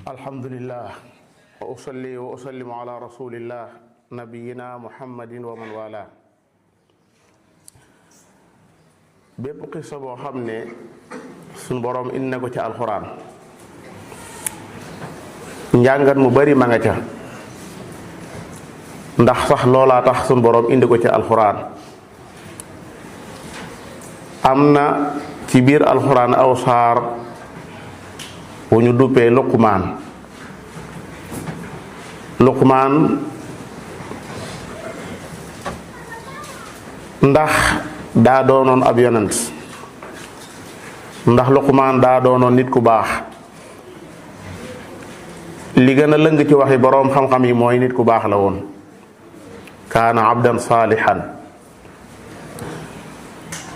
alhamdulillah wa usalli wa usallimu ala rasulillah nabiyina muhammadin wa man wala bépp xissa boo xam ne suñ boroom indi na ko ci alxuraan njàngat mu bari ma nga ca ndax sax loolaa tax suñ boroom indi ko ci alxuraan am na ci biir alxuraan aw saar wu ñu duppee luqmaan ndax daa doonoon ab yonent ndax luqmaan daa doonoon nit ku baax li gën a lëng ci waxi boroom xam-xam yi mooy nit ku baax la woon kaana abdan saalihan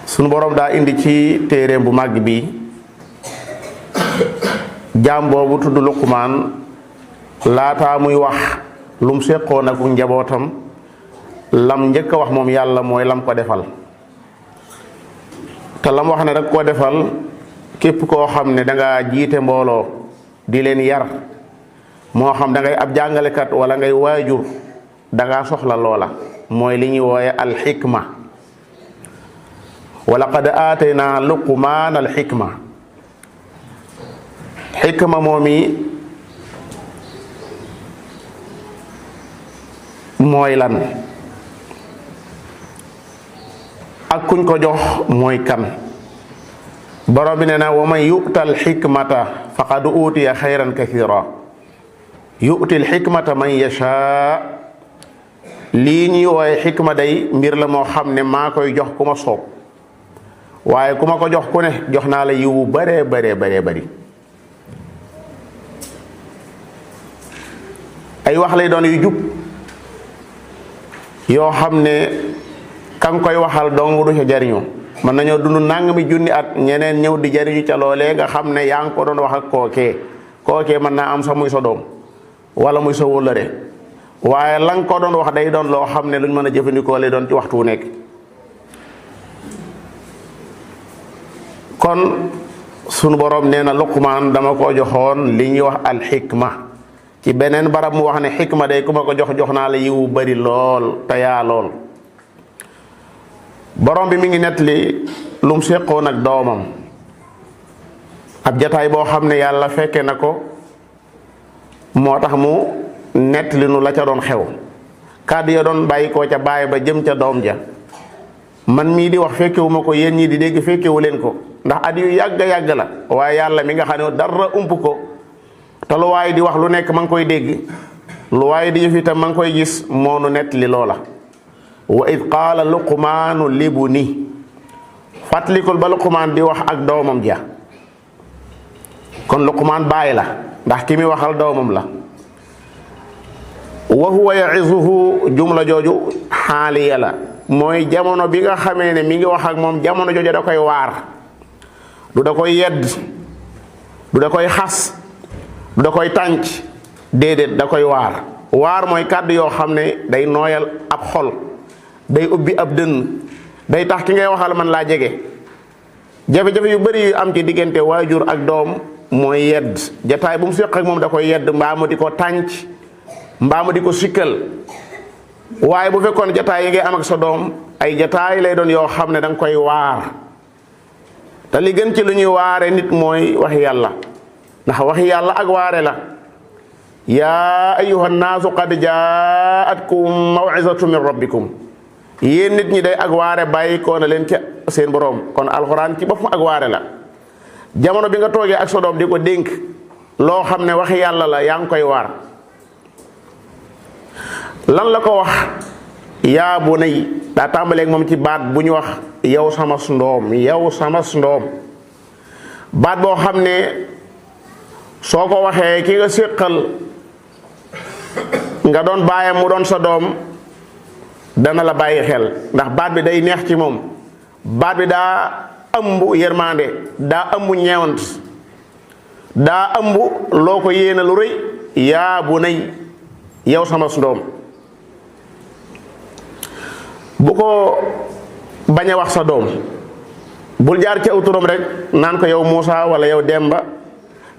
sunu boroom daa indi ci téereem bu màgg bi jaam boobu tudd luqmaan laataa muy wax lum séqoon ak njabootam lam njëkk a wax moom yàlla mooy lam ko defal te lam wax ne rek ko defal képp koo xam ne danga jiite mbooloo di leen yar moo xam da ngay ab jàngalekat wala ngay waajur danga soxla loola mooy li ñuy wooye alxikma wa laqad aatayna luqmaan alxikma xikma moom yi mooy lan ak kuñ ko jox mooy kan borom bi nee na wa man yu'tal xikmata faqad utiya xayran kathira yu'til xikmata man yasha lii ñuy wooye xikma day mbir la moo xam ne maa koy jox ku ma soob waaye ku ma ko jox ku ne jox naa la yiwu baree bari ay wax lay doon yu jub yoo xam ne kan koy waxal dong du ca jariñu mën nañoo dund nangami junni at ñeneen ñëw di jariñu ca loolee nga xam ne yaa ngi ko doon wax ak kookee mën naa am sax muy sa doom wala muy sa wóllëre waaye la nga ko doon wax day doon loo xam ne luñ mën a jëfandikoo lay doon ci waxtu wu nekk kon sunu boroom nee na luqmaan dama ko joxoon li ñuy wax alxikma ci beneen barab mu wax ne xikma day ku ma ko jox naa la yiwu bari lool te yaa lool borom bi mi ngi nettali lum séqoon ak doomam ab jataay boo xam ne yàlla fekke na ko moo tax mu nettali nu la ca doon xew kàddu ya doon bàyyi koo ca baay ba jëm ca doom ja man mii di wax fekkewu ma ko yéen ñii di dégg fekkewu leen ko ndax at yu yàgg la waaye yàlla mi nga xam ne dara ump ko te lu waaye di wax lu nekk ma ngi koy dégg lu waaye di jëf itam ma ngi koy gis moo nu nettali loola wa id qaala luqmaanu libni fàttalikul ba luqmaan di wax ak doomam ja kon luqmaan baay la ndax ki mi waxal doomam la wa huwa ya'izuhu jumla jooju xaaliya la mooy jamono bi nga xamee ne mi ngi wax ak moom jamono jooju da koy waar du da koy yedd du da koy xas du da koy tànc déedéet da koy waar mooy kàddu yoo xam ne day nooyal ab xol day ubbi ab dënn day tax ki ngay waxal man laa jege jafe-jafe yu bari yu am ci diggante waajur ak doom mooy yedd jataay bu mu séq ak moom da koy yedd mbaa mu di ko tànc mbaa mu di ko sikkal waaye bu fekkoon jataay yi ngay am ak sa doom ay jataay lay doon yoo xam ne da nga koy waar te li gën ci lu ñuy waare nit mooy waxi yàlla ndax waxi yàlla ak waare la yaa ayyuhan naasu qad jaatkum maw'izatu min rabbikum yéen nit ñi day ak waare bàyyi koo na leen ca seen boroom kon alxuraan ci boppam ak waare la jamono bi nga toogee ak sa doom di ko dénk loo xam ne waxi yàlla la yaa ngi koy waar lan la ko wax yaa bunay daa tàmbaleeg moom ci baat bu ñu wax yow sama ndoom baat boo xam ne soo ko waxee ki nga séqal nga doon baayam mu doon sa doom dana la bàyyi xel ndax baat bi day neex ci moom baat bi daa ëmb yërmande daa ëmb ñeewant daa ëmb loo ko yéena lu rëy yaa bunay yow sama ndoom bu ko bañ a wax sa doom bul jaar ci aw turam rek naan ko yow Muusa wala yow Demba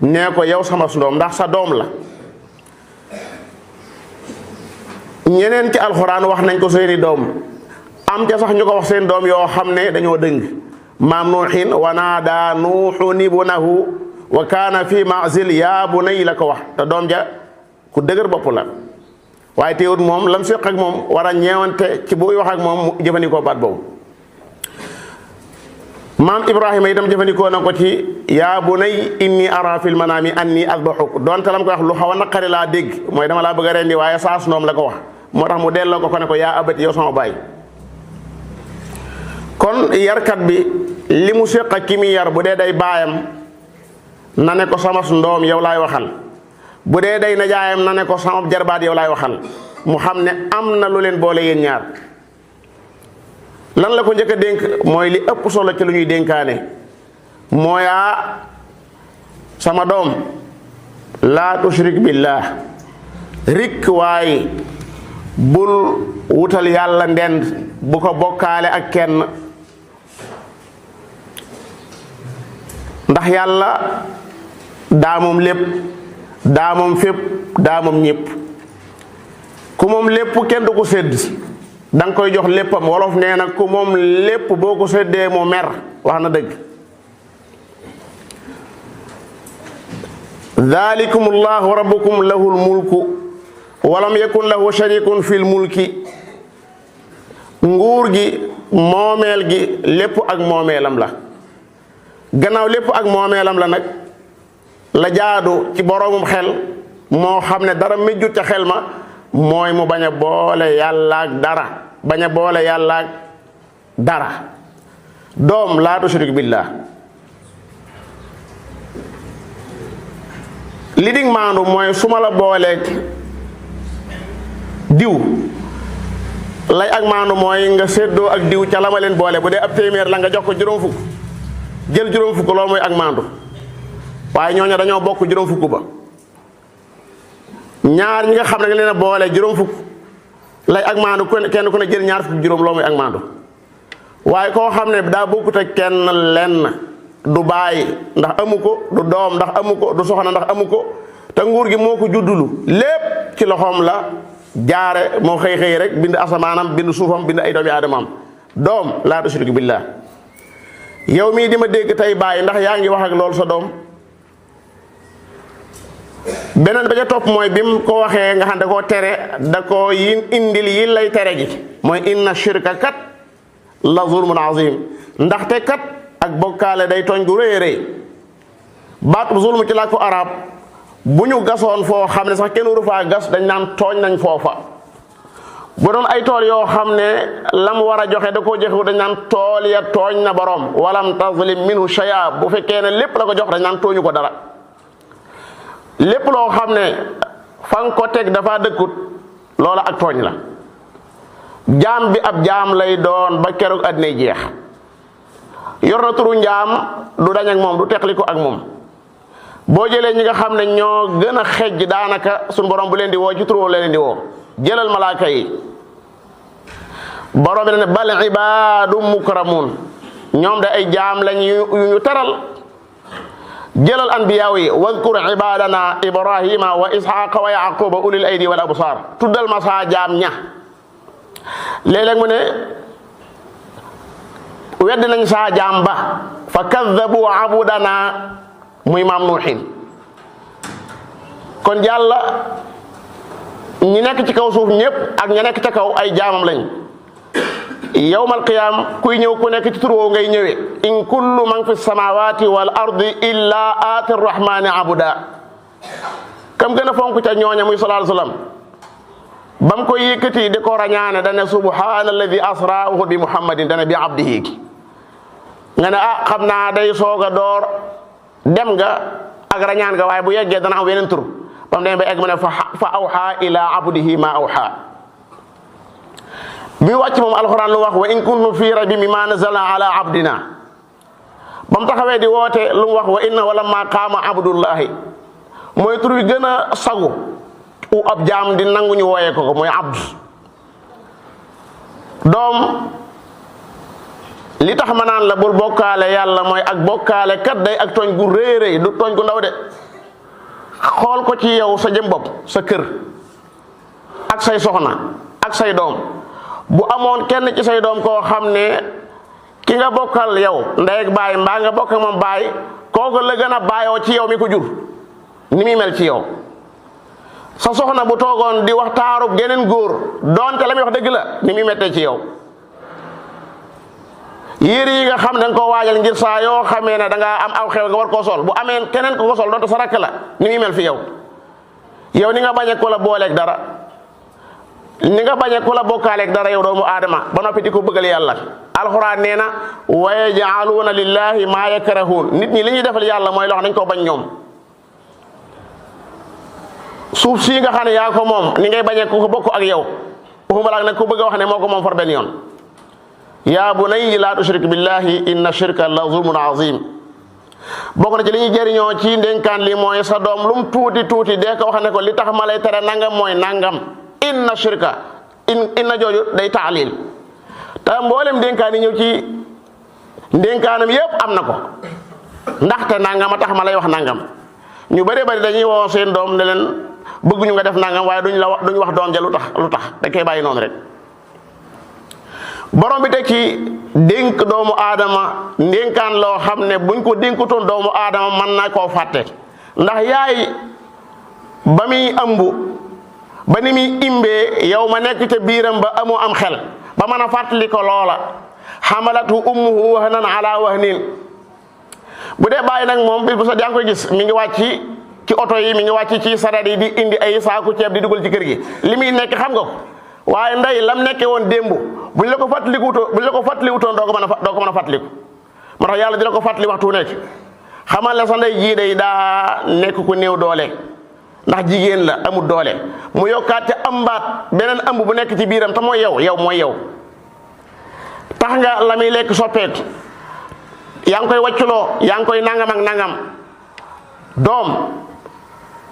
nee ko yow sama doom ndax sa doom la. ñeneen ci alxuraan wax nañ ko seeni doom am ca sax ñu ko wax seen doom yoo xam ne dañoo dëng maam nuuxin wa naada nuuxun ibnahu wa kaana fi maazil yaa bunay la ko wax te doom ja ku dëgër bopp la waaye teewut moom lam séq ak moom war a ñeewante ci buy wax ak moom mu jëfandikoo baat boobu. maam Ibrahima itam jëfandikoo na ko ci yaa bunay inni ara fil manaami anni adbaxuk donte lam ko wax lu xaw a naqari laa dégg mooy dama laa bëgg a rendi waaye saas noom la ko wax moo tax mu delloo ko ne ko yaa abati yow sama baay. kon yarkat bi li mu séq ak ki muy yar bu dee day baayam na ne ko sama ndoom yow laay waxal bu dee day najaayam na ne ko sama jarbaat yow laay waxal mu xam ne am na lu leen boole yéen ñaar. lan la ko njëkk a dénk mooy li ëpp solo ci lu ñuy dénkaane mooy sama doom laa tushrik billah rik waaye bul wutal yàlla ndend bu ko bokkaale ak kenn ndax yàlla daa moom lépp daa moom fépp daa moom ñépp ku moom lépp kenn du ko sédd danga koy jox léppam wolof nee na ku moom lépp boo ko séddee mu mer wax na dëgg. dhalikum allahu rabbukum lahul mulku walam yakun lahu sharikun fil mulki nguur gi moomeel gi lépp ak moomeelam la gannaaw lépp ak moomeelam la nag la jaadu ci boroomum xel moo xam ne dara mejjut ca xel ma mooy mu bañ a boole yàlla ak dara bañ a boole yàlla ak dara doom laa tushrik billah li dig maandu mooy su ma la booleeg diw lay ak maandu mooy nga séddoo ak diw ca la ma leen boole bu dee ab téeméer la nga jox ko juróom fukk jël juróom fukk loolu mooy ak maandu waaye ñooñu dañoo bokk juróom fukk ba ñaar ñi nga xam ne nga leen a boole juróom fukk lay ak maandu kenn ku ne jël ñaar fukk juróom loo muy ak maandu waaye koo xam ne daa bokkut ak kenn lenn du bàyyi ndax amu ko du doom ndax amu ko du soxna ndax amu ko te nguur gi moo ko juddulu lépp ci loxoom la jaare moo xëy xëy rek bind asamaanam bind suufam bind ay doomi aadamaam doom laa tushrik billah yow mii di ma dégg tey bàyyi ndax yaa ngi wax ak loolu sa doom. beneen ba ca topp mooy bi mu ko waxee nga xam da koo tere da ko indil yi lay tere gi mooy inna shirka kat la zulmun azim ndaxte kat ak bokkaale day tooñ gu rëy rëy baatu zulm ci làkku arab bu ñu gasoon foo xam ne sax kenn waru faa gas dañ naan tooñ nañ foofa bu doon ay tool yoo xam ne lam war a joxe da koo joxe dañ naan tool ya tooñ na borom walam tazlim minhu shay'a bu fekkee ne lépp la ko jox dañ naan tooñu ko dara lépp loo xam ne fa nga ko teg dafa dëkkut loola ak tooñ la jaam bi ab jaam lay doon ba keroog àddinay jeex yor na turu njaam du dañ ak moom du teqli ko ak moom boo jëlee ñi nga xam ne ñoo gën a xejj daanaka suñu borom bu leen di woo ci turu la leen di woo jëlal malaaka yi borom bi ne bal ibaadu mukramun ñoom de ay jaam lañ yu ñu teral jëlal anbiyaaw yi wadkur ibadana ibrahima wa ishaqa wa yaquba ulil aydi wal absar tuddal ma saa jaam ña léeg-léeg mu ne wedd nañ saa jaam ba fa kaddabu abudana muy maam nuuxin kon yàlla ñi nekk ci kaw suuf ñëpp ak ña nekk ca kaw ay jaamam lañ yawmal qiyaam kuy ñëw ku nekk ci tur woowu ngay ñëwee in kullu man fi samawati wal ardi illa aati rahmani abuda kam gën a fonk ca ñooña muy sallallahu alayhi wasallam bam ko yëkkati di ko rañaane dane subhana alladi asraahu bi muhammadin dane bi abdihi nga ne xam naa day soog a door dem nga ak rañaan nga waaye bu yeggee dana am weneen tur bam demee ba egg mu ne fa awha ila abdihi ma awha bi wàcc moom alxuraan lu wax wa in kuntum fi raybin mimma nazalna ala abdina ba mu taxawee di woote lu mu wax wa innahu lamma qaama abdullahi mooy tur wi gën a sagu u ab jaam di nangu ñu wooyee ko mooy abd doom li tax ma naan la bul bokkaale yàlla mooy ak bokkaale kat day ak tooñ gu rëy rëy du tooñ gu ndaw de xool ko ci yow sa jëm bopp sa kër ak say soxna ak say doom bu amoon kenn ci say doom koo xam ne ki nga bokkal yow ndey ak baay mbaa nga bokk moom baay kooku la gën a baayoo ci yow mi ko jur ni muy mel ci yow. sa soxna bu toogoon di wax taarub geneen góor doonte la muy wax dëgg la ni muy mettee ci yow. yére yi nga xam da nga koo waajal ngir saa yoo xamee ne da nga am aw xew nga war koo sol bu amee keneen ko sol doonte sa rakk la ni muy mel fi yow. yow ni nga bañee ko la booleeg dara ni nga bañee ko la bokkaaleeg dara yow doomu aadama ba noppi di ko bëggal yàlla. alxuraan nee na wa yaj'aluuna lillahi maa yakrahuun nit ñi li ñuy defal yàlla mooy loo xam dañ koo bañ ñoom. suuf sii nga xam ne yaa ko moom ni ngay bañee ko bokk ak yow waxuma la nag ku bëgg a wax ne moo ko moom far benn yoon. yaa bunayya laa tushrik billahi inna shirka la zulmun azim. bokk na ci li ñuy jëriñoo ci ndénkaan li mooy sa doom lum tuuti tuuti dee ko wax ne ko li tax ma lay tere nangam mooy nangam inna shirka inna jooju day taalil te mboolem ndénkaan yi ñëw ci ndénkaanam yépp am na ko ndaxte nangam a tax ma lay wax nangam. ñu bëree bëri dañuy woo seen doom ne leen bëgguñu nga def nangam waaye duñ wax doom ja lu tax dañ koy bàyyi noonu rek. borom bi teg ci dénk doomu aadama ndénkaan loo xam ne buñ ko dénkutoon doomu aadama mën na koo fàtte ndax yaay ba muy ëmb ba ni muy imbee yow ma nekk ca biiram ba amoo am xel ba mën a fàttali ko loola xamalatu ummuhu wahnan ala wahnin. bu dee bàyyi nag moom bis bu sax yaa ngi koy gis mi ngi wàcc ci oto yi mi ngi wàcc ci sareet yi di indi ay saaku ceeb di dugal ci kër gi li muy nekk xam nga ko waaye ndey lam nekkee woon démb buñ la ko fàttalikutoon doo ko mën a fàttaliku. moo tax yàlla dina ko fàttali waxtu nekk xamal la sa ndey jii day daa nekk ku néew doole ndax jigéen la amul doole mu yokkaat te ëmbaat beneen ëmb bu nekk ci biiram te mooy yow mooy yow tax nga la muy lekk soppeeku. yaa ngi koy wàcculoo yaa ngi koy nangam ak nangam doom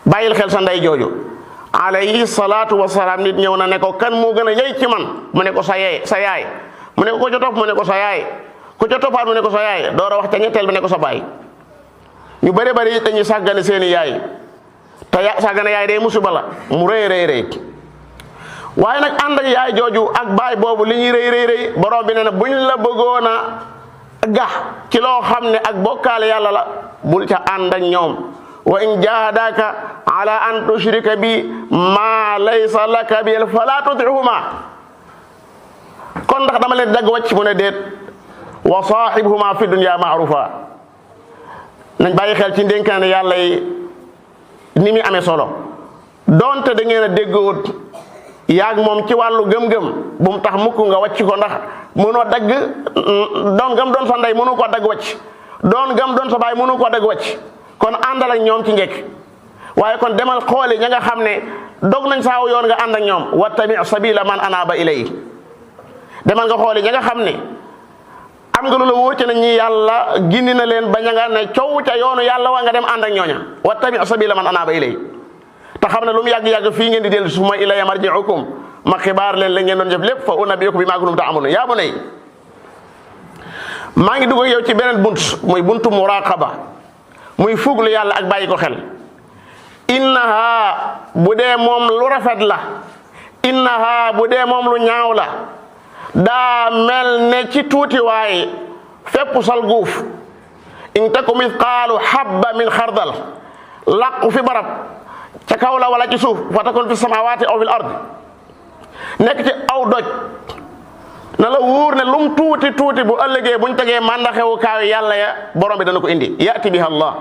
bàyyil xel sa ndey jooju alayhi salaatu wasalaam nit ñëw na ne ko kan moo gën a yey ci man mu ne ko sa yaay mu ne ko ko ca topp mu ne ko sa yaay ku ca toppaat mu ne ko sa yaay door a wax ca ñetteel bi ne ko sa baay. ñu bëri bëri dañuy sàggane seeni yaay te sàggane yaay day musiba la mu rëy waaye nag ànd ak yaay jooju ak baay boobu li ñuy rëy borom bi ne na buñ la bëggoon a gax ci loo xam ne ak bokkaale yàlla la bul ca ànd ak ñoom. wa in jahadaka ala an tushrika bi ma laysa laka bi fala tutihuma kon ndax dama leen dagg wàcc mu ne déet wa sahibhuma fi dunya ma'rufa nañ bàyyi xel ci ndénkaane yàlla yi ni muy amee solo donte da ngeen a déggoot yaag moom ci wàllu gëm-gëm bu mu tax mukk nga wàcc ko ndax mënoo dagg doon gam doon sa ndey mënu ko dagg wàcc doon gam doon sa baay mënu ko dagg wàcc kon àndal ak ñoom ci njëkk waaye kon demal xooli ña nga xam ne dog nañ saaw yoon nga ànd ak ñoom wattabi sabila man anaba ilay demal nga xooli ña nga xam ne am nga lu la wóor ci na ñi yàlla gindi na leen ba ña nga ne coow ca yoonu yàlla waa nga dem ànd ak ñooña wattabi sabila man anaba ilay te xam ne lu mu yàgg-yàgg fii ngeen di dellu suma ilayya marji'ukum ma xibaar leen la ngeen doon jëf lépp fa unabbi'ukum bimaa kuntum ta'maluun yaa bunayya maa ngi dugg ak yow ci beneen bunt muy buntu muraqaba muy fuglu yàlla ak bàyyi ko xel. innaha bu dee moom lu rafet la innaha bu dee moom lu ñaaw la daa mel ne ci tuuti waaye fépp sal guuf in taku mithqaalu habba min xardal làqu fi barab ca kaw la wala ci suuf fa takun fi samawati aw fil ard nekk ci aw doj na la wóor ne lum tuuti tuuti bu ëllëgee buñ tegee màndaxewu kaaw yàlla ya borom bi dana ko indi yati biha allah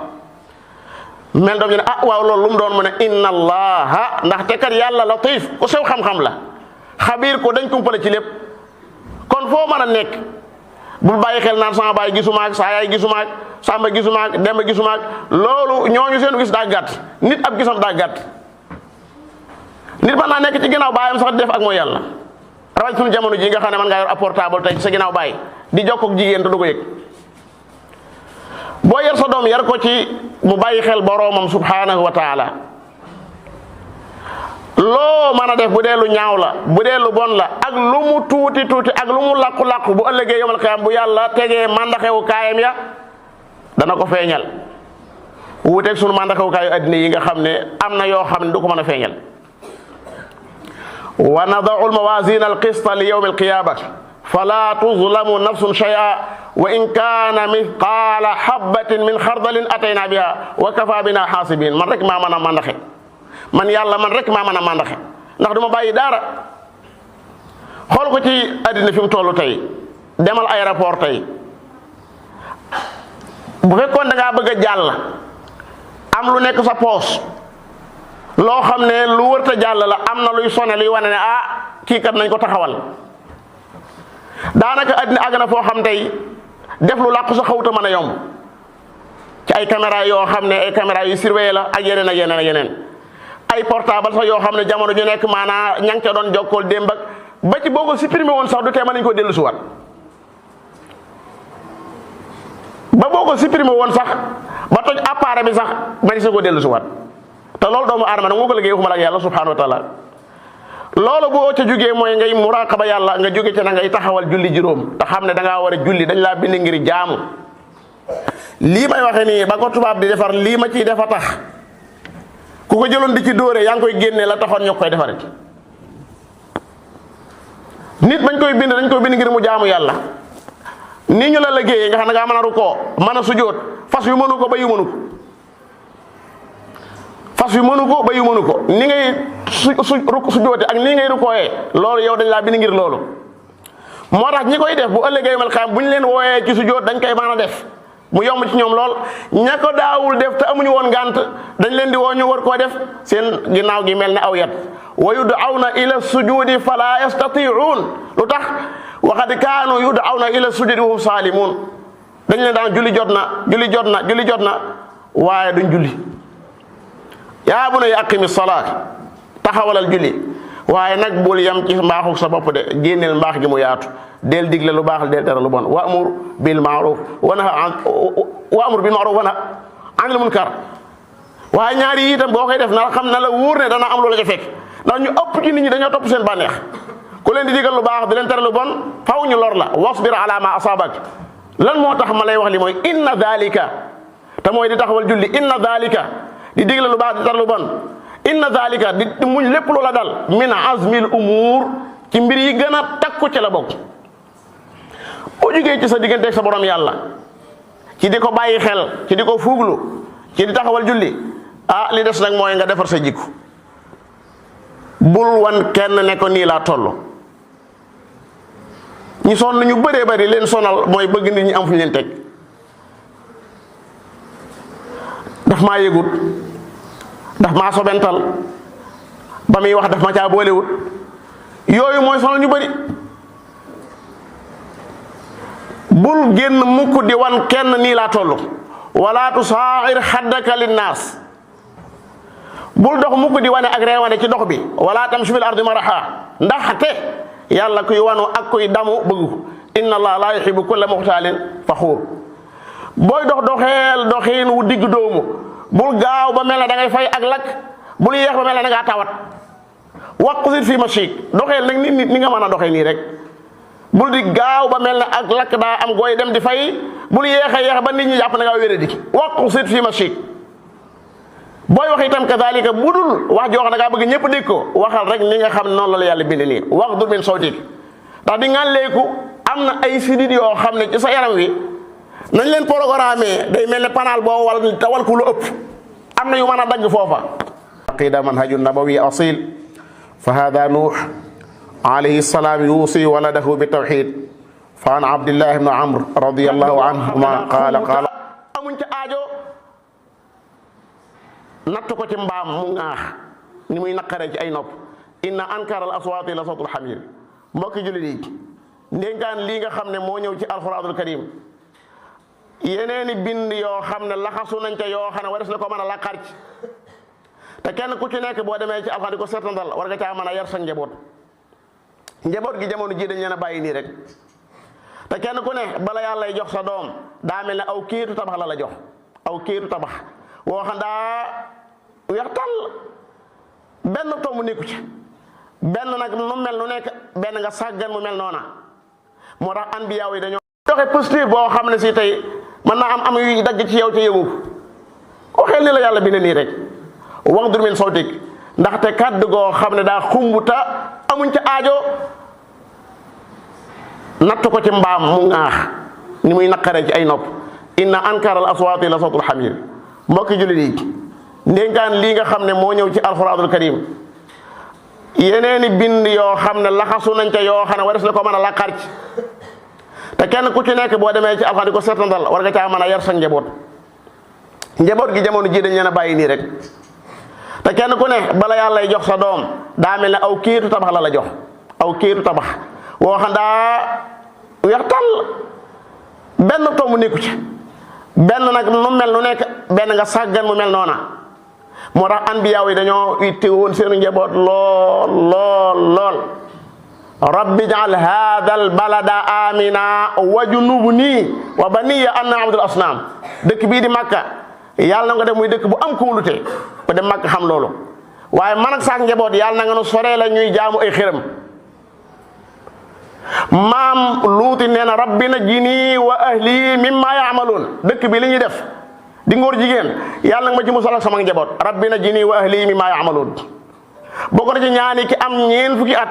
mel doom ñu ne waaw loolu lu mu doon mu ne inna allaha ndaxte kat yàlla latif ku sew xam-xam la xabiir ko dañ kumpale ci lépp kon foo mën a nekk bul bàyyi xel naan sama baay gisumaak saa yaay gisumaak samba gisumaak demba gisumaak loolu ñooñu seen gis daa gàtt nit ab gisam daa gàtt nit mën naa nekk ci ginnaaw baayam sax def ak mooy yàlla rawat suñu jamono ji nga xam ne man ngaa yor ab portable tey ci sa ginnaaw baay di jokkook jigéen te du ko yëg boo yar sa doom yar ko ci mu bàyyi xel boroomam subhanahu wa taala loo mën a def bu dee lu ñaaw la bu dee lu bon la ak lu mu tuuti tuuti ak lu mu làqu-làqu bu ëllëgee yomal qiyaam bu yàlla tegee màndaxewu kaayam ya dana ko feeñal wuuteeg sunu mandakawukaayu addina yi nga xam ne am na yoo xam ne du ko mën a feeñal. wa nadau almawasina alqista li yawmi alqiyamati fala tuzlamu nafsun shay'a wa in kaana mithqaala habbatin min xardalin atayna biha wa kafa bina xaasibin. man rek maa mën a mandaxe, man yàlla man rek maa mën a mandaxe, ndax du ma bàyyi dara. xool ko ci addina fi mu toll tey, demal aéroport tey, bu fekkoon da ngaa bëgg a jàll am lu nekk sa poos loo xam ne lu wërta jàll la, am na luy sone luy wane ne kii kat nañ ko taxawal. daanaka addina àgg na foo xam tey def lu làqu sa xawta mën a yomb ci ay caméra yoo xam ne ay caméra yu surveillé la ak yeneen ak yeneen ak yeneen. ay portable sax yoo xam ne jamono ju nekk maanaa ña ngi ca doon jokkool démb ak ba ci boo ko supprimé woon sax du tee mën nañu ko dellu si waat, ba boo ko supprimé woon sax ba toj appareil bi sax mën si ko dellu si waat. te loolu doomu aadama nag moo ko liggéey waxuma la ak yàlla subhanahu wa taala. loolu boo ca jógee mooy ngay muraqaba yàlla, nga jóge ca na ngay taxawal julli juróom te xam ne da ngaa war a julli, dañ laa bind ngir jaamu. lii may waxe nii ba ko tubaab di defar lii ma ciy defa tax ku ko jëloon di ci dóore yaa ngi koy génnee la taxoon ñu koy defarit. nit bañ koy bind dañ koy bind ngir mu jaamu yàlla. nii ñu la liggéeyee nga xam ne ngaa mën a rukoo, mën a sujjóot, fas yu mënu ko ba yu mënu ko, fas yu mënu ko ba yu mënu ko, ni ngay sujjóote ak nii ngay rukooyee loolu yow dañ laa bind ngir loolu. moo tax ñi koy def bu ëllëgee yawmal qiyaama bu ñu leen wooyee ci sujjóot dañ koy mën a def mu yomb ci ñoom lool. ña ko daawul def te amuñu woon ngànt dañ leen di woo ñu war koo def, seen ginnaaw gi mel ne aw yat. wa yud'awna ila sujudi fala yastati'un. lu tax? wa qad kaanu yud'awna ila sujudi wa hum salimun. dañ leen daan julli jot na, julli jot na, julli jot na, waaye duñ julli. yaa bunayya aqimi salaat, taxawalal julli, waaye nag bul yam ci mbaaxu sa bopp de, génneel mbaax gi mu yaatu. del digle lu baax del tere lu bon. wa'mur bil ma'ruf wa nahy anil munkar. waaye ñaari yi itam boo koy def na xam na la wóor ne dana am lu la ca fekk, ndax ñu ëpp ci nit ñi dañoo topp seen bànneex. ku leen di digal lu baax di leen tere lu bon faw ñu lor la. wasbir ala ma asabak. lan moo tax ma lay wax li mooy inna dhalika, te mooy di taxawal julli, inna dhalika di digle lu baax di tere lu bon, inna dhalika di muñ lépp lu la dal, min azmil umur, ci mbir yi gën a takku ci la bokk. boo jógee ci sa digganteeg sa borom yàlla ci di ko bàyyi xel, ci di ko fuuglu, ci di taxawal julli, li des nag mooy nga defar sa jikko. bul wan kenn ne ko nii laa toll. ñu sonn ñu bëree bëri leen sonal mooy bëgg nit ñi am fu ñu leen teg. daf maa yëgut, daf maa sobental, ba muy wax daf ma caa boolewut, yooyu mooy sonal ñu bëri. bul génn mukk di wan kenn nii laa toll. wala tusaa'ir xaddaka linnaas. bul dox mukk di wane ak reewane ci dox bi. wala tamshi fil ardi maraha, ndaxte yàlla kuy wanu ak kuy damu bëgg ko. inna allah la yuhibbu kulla muxtaalin faxuur. booy dox doxeel doxiin wu digg doomu. bul gaaw ba mel ne da ngay fay ak lakk, bul yéex ba mel ne da ngaa tawat. waqsid fi mashik, doxeel nag ni nga mën a doxee nii rek. bul di gaaw ba mel ne ak lakk daa am gooy dem di fay, bul yéex ba nit ñi jàpp na ngaa wéré di. waqsid fi mashik. booy wax itam kadhalika budul wax joo xam ne ngaa bëgg ñëpp dégg ko, waxal rek ni nga xam ne noonu la la yàlla bind nii. waghdud min sawtik, ndax di ngàlleeku am na ay sidit yoo xam ne ci sa yaram wi nañ leen programme day mel ne panaal boo wal tawal ku lu ëpp, am na yu mën a dagg foofa. aqida manhajun nabawi asil fa hada nuux alayhi salaam yuusi waladahu bi tawxid. fa an abdillah ibn amr radiyallahu anhuma qaala amuñ ca aajo natt ko ci mbaam mu ŋaax ni muy naqaree ci ay nopp. inna ankara al aswaati la sawtul xamir. mbokki jullit yi, ndénkaan lii nga xam ne moo ñëw ci alquranul karim, yeneeni bind yoo xam ne laxasu nañ ca yoo xam ne wares na ko mën a laqar ci. te kenn ku ci nekk boo demee ci alxuraan di ko seetantal war nga caa mën a yar sa njaboot. njaboot gi jamono ji dañ leen a bàyyi nii rek. te kenn ku ne bala yàlla lay jox sa doom daa mel ne aw kiitu tabax la jox, aw kiitu tabax woo xam daa weex tàll, benn tomb nekku ci. benn nag nu mel nu nekk, benn nga sàggan mu mel noona. moo tax anbiyaaw yi dañoo doxe posture boo xam ne si tey mën naa am yu dagg ci yow te yëngu waxeel ni la yàlla bi ne nii rek waqdur min sawtik ndaxte kàddu goo xam ne daa xumbuta amuñ ca aajo natt ko ci mbaam mu ŋaax ni muy naqaree ci ay nopp inna ankara al aswaati la sawtul xamir mbokki jullit yi ndénkaan lii nga xam ne moo ñëw ci alxuraanul karim yeneeni bind yoo xam ne laxasu nañ ca yoo xam ne wares na ko mën a laqar ci te kenn ku ci nekk boo demee ci alxuraan di ko seetandal war nga caa mën a yar sa njaboot gi jamono ji dañ leen a bàyyi nii rek te kenn ku ne bala yàlla lay jox sa doom daa mel ne aw kiitu tabax la jox aw kiitu tabax woo xam daa weex tàll benn tomb nekku ci benn nag nu mel nu nekk benn nga sàggan mu mel noona moo tax anbiyaaw yi dañoo itte woon seenu njaboot lool rabbi jaal hada al balada amina wajnubni wa baniya an na'budul asnaam dëkk bii di Makka yàlla na nga def muy dëkk bu am kóolute ko dem Makka xam loolu waaye man ak saak njaboot yàlla na nga nu soree la ñuy jaamu ay xërëm maam luuti nee na rabbi najjini wa ahli mimma yaamaluun dëkk bi li ñuy def di ngóor jigéen yàlla nga ma ci musal ak sama njaboot rabbi najjini wa ahli mimma yaamaluun bokk na ci ñaani ki am ñeen fukki at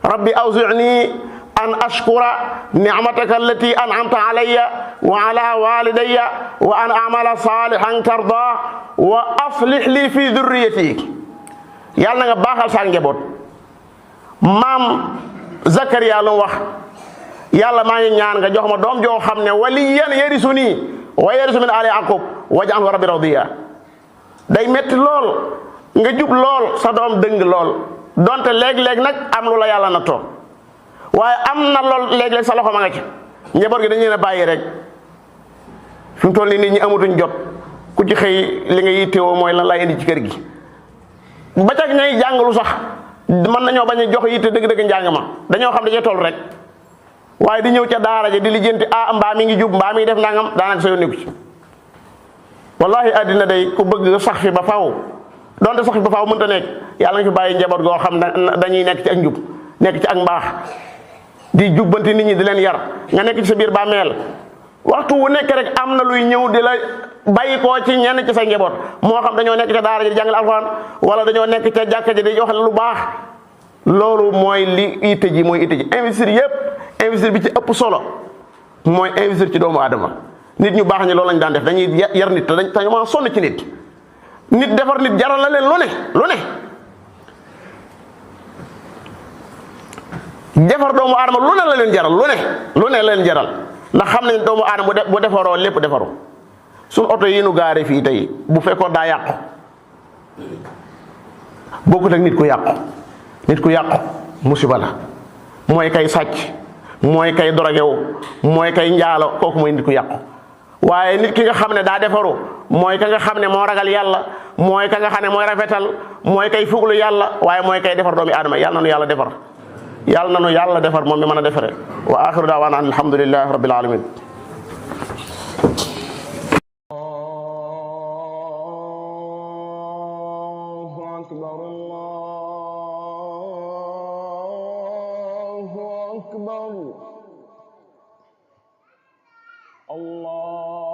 rabbi awzi'ni an ashkura ni'mataka allati an'amta alayya wa ala walidayya wa an a'mala salihan tarda wa aslih li fi dhurriyyati yàlla nga baaxal sa njaboot maam Zakariya lu wax yàlla maa ngi ñaan nga jox ma doom joo xam ne waliyan yarisuni wa yarisu min ali yaqub waj'alhu rabbi radiya day metti lool nga jub lool sa doom dëng lool donte léeg-léeg nag am lu la yàlla na toog waaye am na lool léeg-léeg sa loxo ma nga ci njaboot gi dañu leen a bàyyi rek fi mu toll nii nit ñi amatuñ jot ku ci xëy li nga yittewoo mooy lan lay indi ci kër gi ba ca ñay jàngalu sax mën nañoo bañ a jox yitte dëgg-dëgg njàng ma dañoo xam dañuy toll rek waaye di ñëw ca daara ja di lijjanti mbaa mi ngi jub mbaa mi ngi def nangam daanaka sa yoon nekku ci wallahi àddina day ku bëgg sax fi ba faw donte sax fi ba faaw mënta nekk yàlla nga fi bàyyi njaboot goo xam dañuy nekk ci ak njub nekk ci ak mbaax di jubbanti nit ñi di leen yar nga nekk ci sa biir bàmmeel waxtu wu nekk rek am na luy ñëw di la bàyyi koo ci ñenn ci sa njaboot moo xam dañoo nekk ca daara ji di jàngal alxuraan wala dañoo nekk ca jàkka ji di wax lu baax loolu mooy li itte ji mooy itte ji investir yépp investir bi ci ëpp solo mooy investir ci doomu aadama nit ñu baax ñi loolu lañ daan def dañuy yar nit te dañoo sonn ci nit defar nit jaral na leen lu ne defar doomu aadama lu ne la leen jaral lu ne la leen jaral ndax xam nañ doomu aadama bu defaroo lépp defaru suñ oto yi nu gaare fii tey bu fekkoon daa yàqu bokkut ak nit ku yàqu musiba la mooy kay sàcc mooy kay dorogewu mooy kay njaalo kooku mooy nit ku yàqu waaye nit ki nga xam ne daa defaru mooy ka nga xam ne moo ragal yàlla mooy ka nga xam ne mooy rafetal mooy kay fuglu yàlla waaye mooy kay defar doomi aadama yàlla na nu yàlla defar yàlla na nu yàlla defar moom mi mën a defare wa axiru daawaana an alhamdulillahi rabbil alamin الله